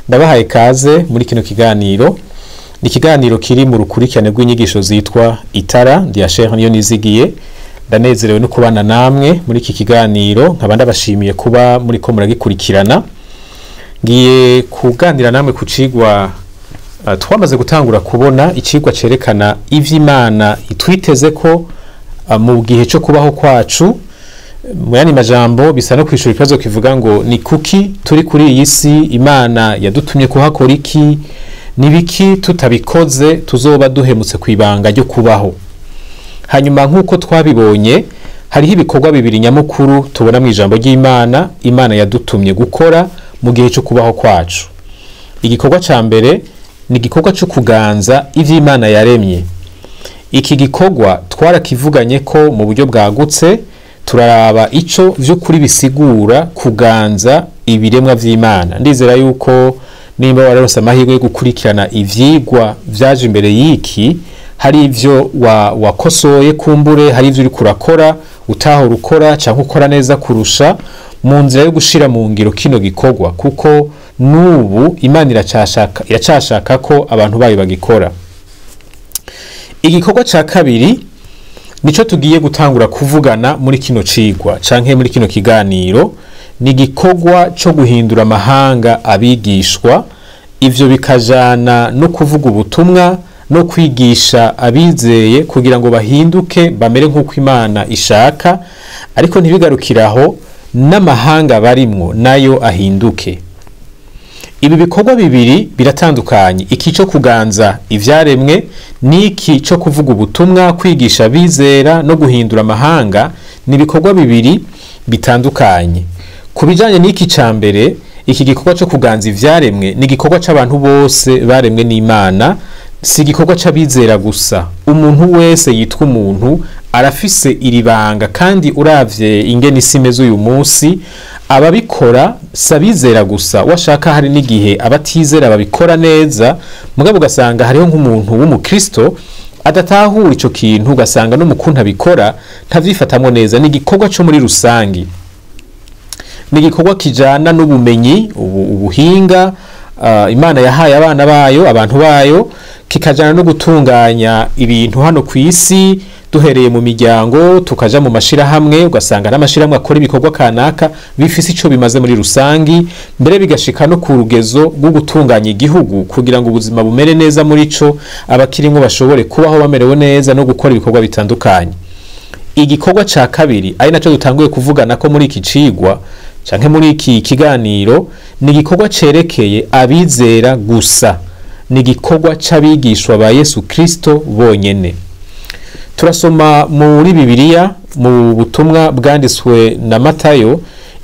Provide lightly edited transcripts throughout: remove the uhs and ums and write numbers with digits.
Ndabahaye kaze muri kino kiganiro. Ni ikiganiro kiri mu rukurikirane rw'inyigisho zitwa Itara. Ndi Sheikh niyo nizigiye. Ndanezerewe no kubana namwe muri iki kiganiro, nkaba ndabashimiye kuba muri ko muragikurikirana. Ngiye kuganira namwe ku cigwa twamaze gutangura kubona, icigwa cerekana ivy'Imana itwiteze ko mu gihe cyo kubaho kwacu. Mu yandi majambo, bisa no kwishura ikibazo kivuga ngo: ni kuki turi kuri iyi si? Imana yadutumye kuhakora iki? Nibiki tutabikoze tuzoba duhemutse ku ibanga ryo kubaho? Hanyuma, nk'uko twabibonye, hariho ibikorwa bibiri nyamukuru tubona mu ijambo ry'Imana Imana yadutumye gukora mu gihe cyo kubaho kwacu. Igikorwa ca mbere ni igikorwa cyo kuganza ivy'Imana yaremye. Iki gikorwa twarakivuganye ko mu buryo bwagutse, turaraba ico vy'ukuri bisigura kuganza ibiremwa vy'Imana. Ndizera yuko nimba wararonse amahirwe yo gukurikirana ivyigwa vyaje imbere y'iki, hari ivyo wakosoye kumbure, hari ivyo uriko urakora utahora ukora canke ukora neza kurusha mu nzira yo gushira mu ngiro kino gikorwa, kuko n'ubu Imana iracashaka ko abantu bayo bagikora. Igikorwa ca kabiri nico tugiye gutangura kuvugana muri kino cigwa canke muri kino kiganiro, ni igikorwa co guhindura amahanga abigishwa. Ivyo bikajana no kuvuga ubutumwa no kwigisha abizeye kugira ngo bahinduke bamere nk'uko Imana ishaka, ariko ntibigarukiraho, n'amahanga barimwo nayo ahinduke. Ibi bikorwa bibiri biratandukanye: iki cyo kuganza ivyaremwe n'iki cyo kuvuga ubutumwa, kwigisha abizera no guhindura amahanga, ni ibikorwa bibiri bitandukanye. Ku bijanye n'iki ca mbere, iki gikorwa cyo kuganza ivyaremwe ni igikorwa c'abantu bose baremwe n'Imana, si igikorwa c'abizera gusa. Umuntu wese yitwa umuntu arafise iri banga, kandi uravye ingene isi imeze uyu munsi, ababikora si abizera gusa. Washaka hari n'igihe abatizera babikora neza, mugabo ugasanga hariho nk'umuntu w'umukristo adatahura ico kintu, ugasanga n'umukuntu abikora ntavyifatamwo neza. Ni igikorwa co muri rusangi, ni igikorwa kijana n'ubumenyi, ubuhinga Imana yahaye abana bayo, abantu bayo, kikajana no gutunganya ibintu hano ku isi, duhereye mu miryango tukaja mu mashirahamwe, ugasanga n'amashirahamwe akora ibikorwa kanaka bifise ico bimaze muri rusangi, mbere bigashika no ku rugezo rwo gutunganya igihugu kugira ngo ubuzima bumere neza muri co, abakirimwo bashobore kubaho bamerewe neza no gukora ibikorwa bitandukanye. Igikorwa ca kabiri, ari naco dutanguye kuvugana ko muri iki cigwa canke muri iki kiganiro, ni igikorwa cerekeye abizera gusa, ni igikorwa c'abigishwa ba Yesu Kristo bonyene. Turasoma muri Bibiliya mu butumwa bwanditswe na Matayo,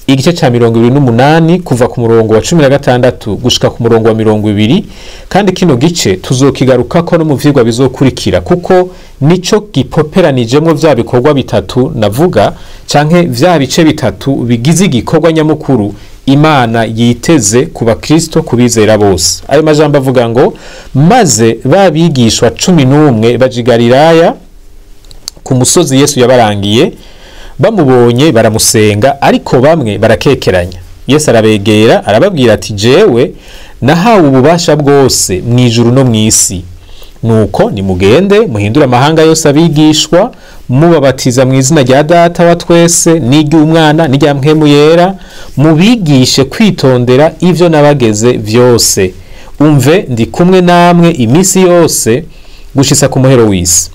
igice ca 28, kuva ku murongo wa 16 gushika ku murongo wa 20, kandi kino gice tuzokigarukako no mu vyigwa bizokurikira, kuko nico gipoperanijemwo vya bikorwa bitatu navuga, canke vya bice bitatu bigize igikorwa nyamukuru Imana yiteze ku bakristo, kubizera bose. Ayo majambo avuga ngo: "Maze babigishwa 11 baja i Galilaya ku musozi Yesu yabarangiye. Bamubonye baramusenga, ariko bamwe barakekeranya. Yesu arabegera, arababwira ati: 'Jewe nahawe ububasha bwose mu ijuru no mu isi. Nuko nimugende muhindure amahanga yose abigishwa, mubabatiza mu izina rya Data wa twese n'iry'Umwana n'irya Mpwemu Yera, mubigishe kwitondera ivyo nabageze vyose. Umve, ndi kumwe namwe iminsi yose gushitsa ku muhero w'isi.'"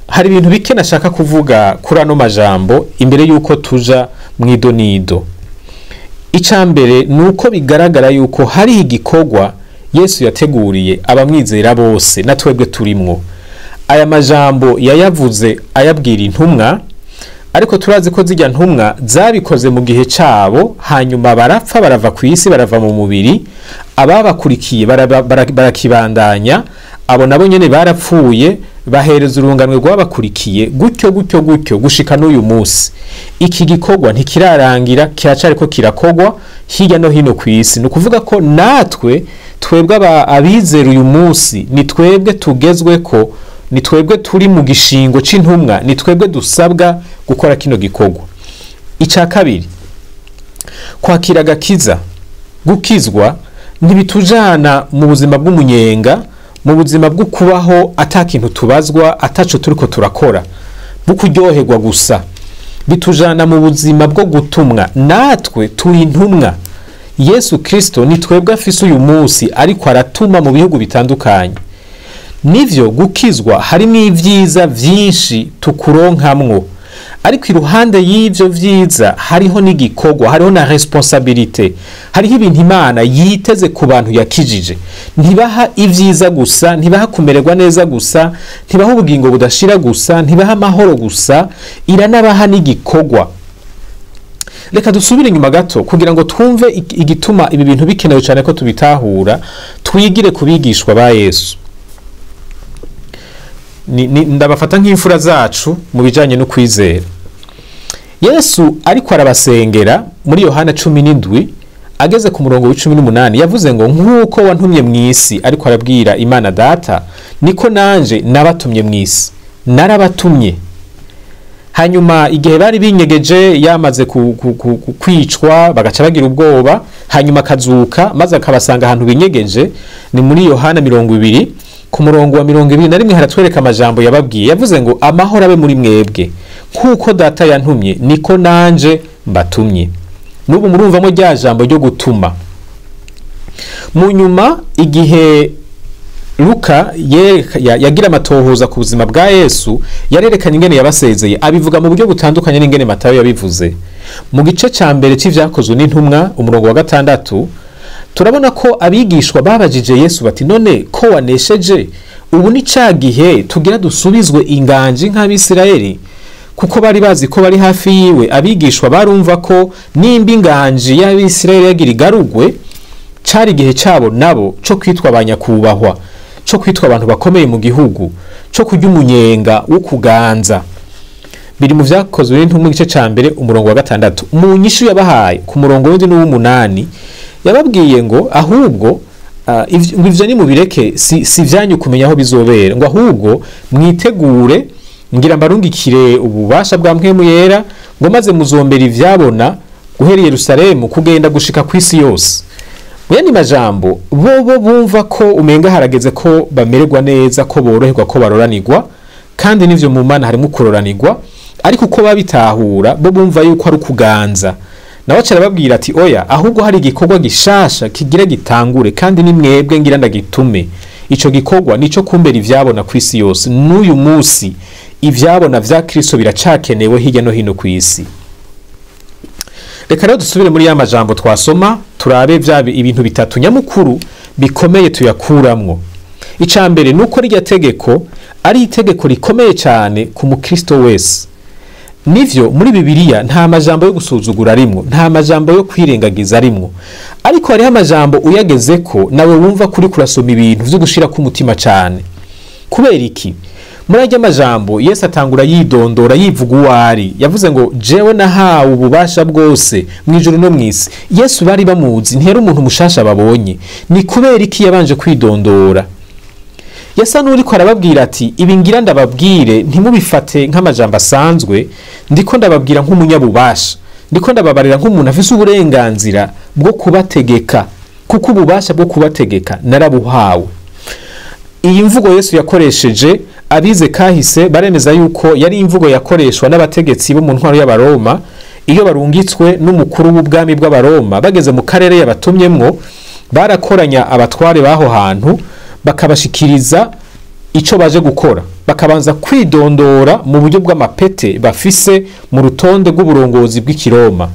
Hari ibintu bike nashaka kuvuga kuri ano majambo imbere y'uko tuja mw'idonido. Ica mbere ni uko bigaragara yuko hari igikorwa Yesu yateguriye abamwizera bose, na twebwe turimwo. Aya majambo yayavuze ayabwira intumwa, ariko turazi ko zirya ntumwa zabikoze mu gihe cabo, hanyuma barapfa, barava ku isi, barava mu mubiri. Ababakurikiye barakibandanya, abo nabo nyene barapfuye, bahereza urunganwe rwabakurikiye, gutyo gutyo gutyo gushika n'uyu munsi. Iki gikorwa ntikirarangira, kiracariko kirakorwa hirya no hino ku isi. Ni ukuvuga ko natwe twebwe abizera uyu munsi, ni twebwe tugezweko, ni twebwe turi mu gishingo c'intumwa, ni twebwe dusabwa gukora kino gikorwa. Ica kabiri, kwakira agakiza. Gukizwa ntibitujana mu buzima bw'umunyenga, mu buzima bwo kubaho ata kintu tubazwa, ataco turiko turakora, bwo kuryoherwa gusa. Bitujana mu buzima bwo gutumwa. Natwe turi intumwa. Yesu Kristo ni twebwe afise uyu munsi, ariko aratuma mu bihugu bitandukanye. Nivyo, gukizwa harimo ivyiza vyinshi tukuronkamwo, ariko iruhande y'ivyo vyiza hariho n'igikorwa, hariho na responsabilité, hariho ibintu Imana yiteze ku bantu yakijije. Ntibaha ivyiza gusa, ntibaha kumererwa neza gusa, ntibaha ubugingo budashira gusa, ntibaha amahoro gusa, iranabaha n'igikorwa. Reka dusubire inyuma gato kugira ngo twumve igituma ibi bintu bikenewe cyane ko tubitahura. Twigire ku bigishwa ba Yesu. Ndabafata nk'imfura zacu mu bijanye no kwizera. Yesu ariko arabasengera muri Yohana 17, ageze ku murongo wa 18, yavuze ngo: "Nk'uko wantumye mu isi," ariko arabwira Imana Data, "niko nanje nabatumye mu isi, narabatumye." Hanyuma igihe bari binyegeje yamaze kwicwa, bagaca bagira ubwoba, hanyuma akazuka maze akabasanga ahantu binyegeje, ni muri Yohana 20 ku murongo wa 21, haratwereka amajambo yababwiye. Yavuze ngo: "Amahoro abe muri mwebwe. Nk'uko Data yantumye, niko nanje mbatumye." N'ubu murumvamo rya jambo ryo gutuma. Mu nyuma, igihe Luka yagira amatohoza ku buzima bwa Yesu, yarerekanye ingene yabasezeye, abivuga mu buryo butandukanye n'ingene Matayo yabivuze. Mu gice ca mbere c'Ivyakozwe n'Intumwa, umurongo wa 6, turabona ko abigishwa babajije Yesu bati: "None ko wanesheje, ubu ni ca gihe tugira dusubizwe inganji nk'Abisirayeli?" Kuko bari bazi ko bari hafi yiwe. Abigishwa barumva ko nimba inganji y'Abisirayeli yagira igarugwe, cari igihe cabo nabo co kwitwa abanyakubahwa, co kwitwa abantu bakomeye mu gihugu, co kurya umunyenga wo kuganza. Biri mu Vyakozwe n'Intumwa, igice ca mbere, umurongo wa 6. Mu nyishu yabahaye ku murongo w'7 n'uw'umunani, yababwiye ngo ahubwo ngo ivyo nimubireke, si vyanyu kumenya aho bizobera, ngo ahubwo mwitegure, ngira mbarungikire ububasha bwa Mpwemu Yera, ngo maze muzombera ivyabona guhera i Yerusalemu kugenda gushika ku isi yose. Mu yandi majambo, bobo bumva ko umenga harageze ko bamererwa neza, ko boroherwa, ko baroranirwa. Kandi n'ivyo, mu Mana harimo kuroranirwa, ariko uko babitahura bo bumva yuko ari ukuganza. Nawe aca arababwira ati: "Oya, ahubwo hari igikorwa gishasha kigira gitangure, kandi ni mwebwe ngira ndagitume. Ico gikorwa nico kumbera ivyabona ku isi yose." N'uyu munsi ivyabona vya Kristo biracakenewe hirya no hino ku isi. Reka rero dusubire muri ya majambo twasoma, turabe vya ibintu bitatu nyamukuru bikomeye tuyakuramwo. Ica mbere ni uko rirya tegeko ari itegeko rikomeye cyane ku mukristo wese. Nivyo, muri Bibiliya nta majambo yo gusuzugura arimwo, nta majambo yo kwirengagiza arimwo, ariko hariho amajambo uyageze ko nawe wumva kuri kurasoma ibintu vyo gushira ku mutima cyane. Kubera iki? Muri arya majambo Yesu atangura yidondora, yivuga uwo ari. Yavuze ngo: "Jewe nahawe ububasha bwose mu ijuru no mu isi." Yesu bari bamuzi, ntiyari umuntu mushasha babonye. Ni kubera iki yabanje kwidondora? Yasa n'uriko arababwira ati: "Ibi ngira ndababwire ntimubifate nk'amajambo asanzwe. Ndiko ndababwira nk'umunyabubasha, ndiko ndababarira nk'umuntu afise uburenganzira bwo kubategeka, kuko ububasha bwo kubategeka narabuhawe." Iyi mvugo Yesu yakoresheje, abize kahise baremeza yuko yari imvugo yakoreshwa n'abategetsi bo mu ntwaro y'Abaroma iyo barungitswe n'umukuru w'ubwami bw'Abaroma. Bageze mu karere yabatumyemwo, barakoranya abatware b'aho hantu, bakabashikiriza ico baje gukora, bakabanza kwidondora mu buryo bw'amapete bafise mu rutonde rw'uburongozi bw'Ikiroma,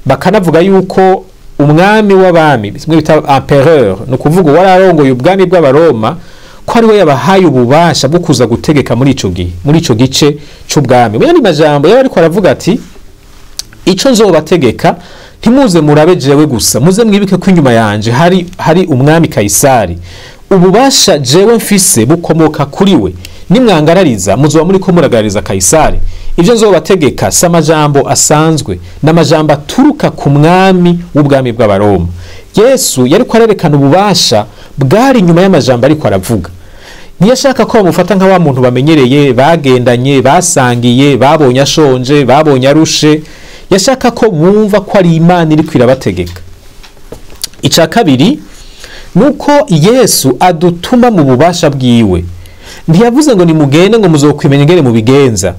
bakanavuga yuko umwami w'abami, bimwe bita empereur, ni ukuvuga uwari arongoye ubwami bw'Abaroma, ko ari we yabahaye ububasha bwo kuza gutegeka muri ico gihe, muri ico gice c'ubwami. Mu yandi majambo, yaba ariko aravuga ati: "Ico nzobategeka, ntimuze murabe jewe gusa, muze mwibuke ko inyuma yanje hari umwami Kayisari. Ububasha jewe mfise bukomoka kuri we. Nimwangarariza, muzoba muriko muragarariza Kayisari. Ivyo nzobategeka si amajambo asanzwe, n'amajambo aturuka ku mwami w'ubwami bw'Abaroma." Yesu yariko arerekana ububasha bwari inyuma y'amajambo ariko aravuga. Ntiyashaka ko bamufata nka wa muntu bamenyereye, bagendanye, basangiye, babonye ashonje, babonye arushe. Yashaka ko bumva ko ari Imana iriko irabategeka. Ica kabiri nuko Yesu adutuma mu bubasha bwiwe. Ntiyavuze ngo nimugende ngo muzokwimenya ingene mubigenza,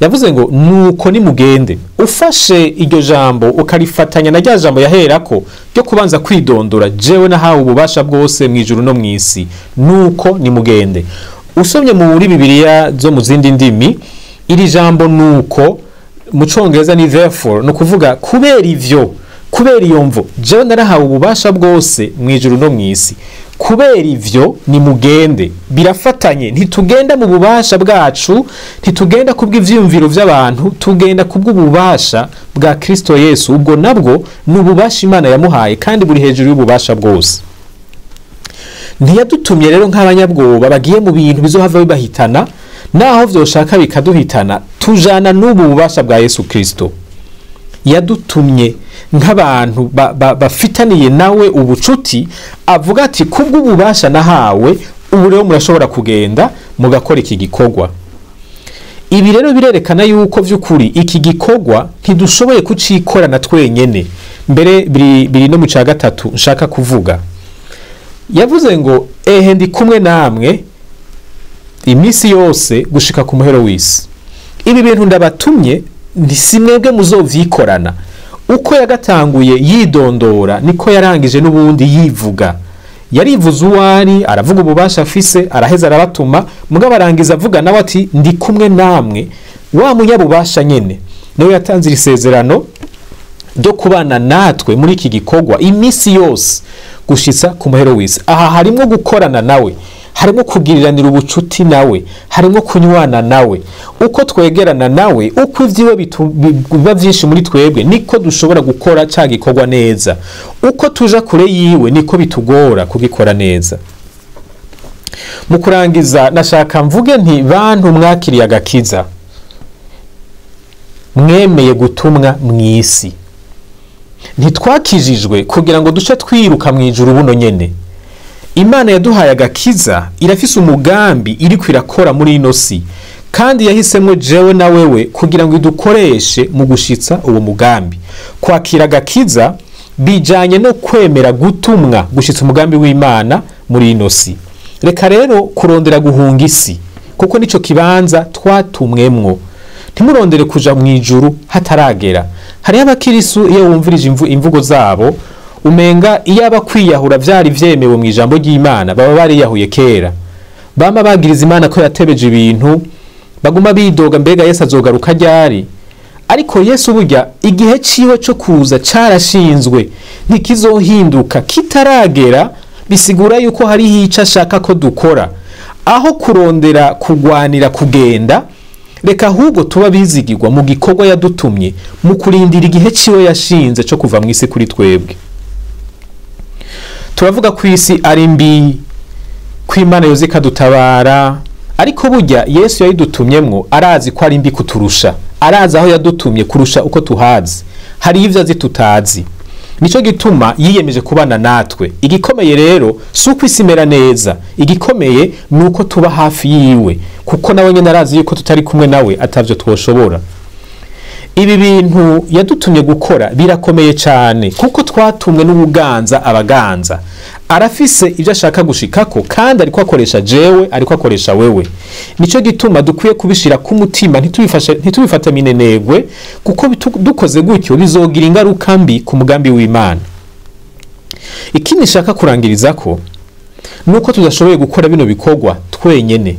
yavuze ngo nuko nimugende. Ufashe iryo jambo ukarifatanya na rya jambo yaherako ryo kubanza kwidondora, jewe nahawe ububasha bwose mu ijuru no mu isi, nuko nimugende. Usomye muri Bibiliya zo mu zindi ndimi, iri jambo nuko mu Congereza ni therefore, no kuvuga kubera ivyo, kubera iyo mvo, jewe narahawe ububasha bwose mu ijuru no mu isi, kubera ivyo nimugende. Birafatanye, ntitugenda mu bubasha bwacu, ntitugenda kubw'ivyiyumviro vy'abantu, tugenda kubw'ububasha bwa Kristo Yesu. Ubwo nabwo ni ububasha Imana yamuhaye kandi buri hejuru y'ububasha bwose. Ntiyadutumye rero nk'abanyabwoba bagiye mu bintu bizohava bibahitana, naho vyoshaka bikaduhitana, tujana n'ubu bubasha bwa Yesu Kristo. Yadutumye nk'abantu bafitaniye nawe ubucuti, avuga ati kubw'ububasha nahawe, ubu rero murashobora kugenda mugakora iki gikorwa. Ibi rero birerekana yuko vy'ukuri iki gikorwa ntidushoboye kucikorana twenyene. Mbere biri no mu ca gatatu nshaka kuvuga. Yavuze ngo ehe ndi kumwe namwe iminsi yose gushika ku muhero w'isi. Ibi bintu ndabatumye si mwebwe muzovyikorana. Uko yagatanguye yidondora niko yarangije n'ubundi yivuga. Yarivuze uwari, aravuga ububasha afise, araheza arabatuma, mugabo arangiza avuga nawe ati ndi kumwe namwe. Wa munyabubasha nyene niwe yatanze isezerano ryo kubana natwe muri iki gikorwa iminsi yose gushitsa ku muhero w'isi. Aha harimo gukorana nawe, harimo kugiriranira ubucuti nawe, harimo kunywana nawe. Uko twegerana nawe, uko ivyiwe biba vyinshi muri twebwe, niko dushobora gukora ca gikorwa neza. Uko tuja kure yiwe, niko bitugora kugikora neza. Mu kurangiza nashaka mvuge nti bantu mwakiriye agakiza, mwemeye gutumwa mw'isi. Ntitwakijijwe kugira ngo duce twiruka mu ijuru buno nyene. Imana yaduhaye agakiza irafise umugambi iriko irakora muri ino si, kandi yahisemwo jewe na wewe kugira ngo idukoreshe mu gushitsa uwo mugambi. Kwakira agakiza bijanye no kwemera gutumwa gushitsa umugambi w'Imana muri ino si. Reka rero kurondera guhunga isi, kuko nico kibanza twatumwemwo. Ntimurondere kuja mu ijuru hataragera. Hariho abakirisu iyo wumvirije imvugo zabo umenga iyo abakwiyahura vyari vyemewe mu ijambo ry'Imana baba bariyahuye kera. Bama bagiriza Imana ko yatebeje ibintu, baguma bidoga mbega Yesu azogaruka ryari. Ariko Yesu burya igihe ciwe co kuza carashinzwe, ntikizohinduka. Kitaragera bisigura yuko hariho ico ashaka ko dukora. Aho kurondera kugwanira kugenda, reka ahubwo tuba bizigirwa mu gikorwa yadutumye, mu kurindira igihe ciwe yashinze co kuva mw'isi kuri twebwe. Turavuga ko isi ari mbi, ko Imana yoza ikadutabara, ariko burya Yesu yayidutumyemwo arazi ko ari mbi kuturusha, arazi aho yadutumye kurusha uko tuhazi. Hari ivyo azi tutazi. Nico gituma yiyemeje kubana natwe. Igikomeye rero si uko isi imera neza, igikomeye ni uko tuba hafi yiwe, kuko nawe nyene arazi yuko tutari kumwe nawe atavyo twoshobora. Ibi bintu yadutumye gukora birakomeye cyane, kuko twatumwe n'ubuganza abaganza. Arafise ibyo ashaka gushikako, kandi ariko akoresha jewe, ariko akoresha wewe. Nico gituma dukwiye kubishira ku mutima, ntitubifate minenegwe, kuko dukoze gutyo bizogira ingaruka mbi ku mugambi w'Imana. Ikindi nshaka kurangiriza ko nuko tudashoboye gukora bino bikorwa twenyene.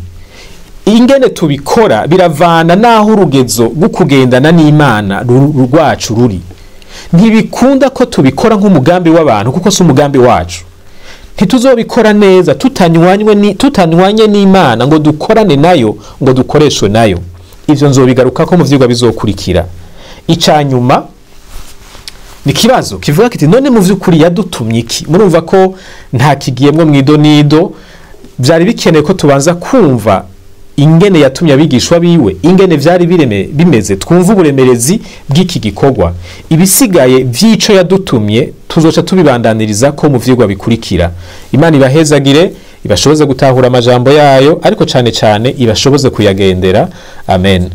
Ingene tubikora biravana naho urugezo rwo kugendana n'Imana rwacu ruri. Ntibikunda ko tubikora nk'umugambi w'abantu, kuko si umugambi wacu. Ntituzobikora neza tutanywanye n'Imana ngo dukorane nayo, ngo dukoreshwe nayo. Ivyo nzobigarukako mu vyigwa bizokurikira. Icanyuma ni kibazo kivuga kiti none mu vy'ukuri yadutumye iki? Murumva ko nta kigiyemwo mwidonido, vyari bikeneye ko tubanza kumva ingene yatumye abigishwa biwe, ingene vyari bimeze, twumva uburemerezi bw'iki gikorwa. Ibisigaye vy'ico yadutumye tuzoca tubibandaniriza ko mu vyigwa bikurikira. Imana ibahezagire, ibashoboze gutahura amajambo yayo, ariko cane cane ibashoboze kuyagendera. Amen.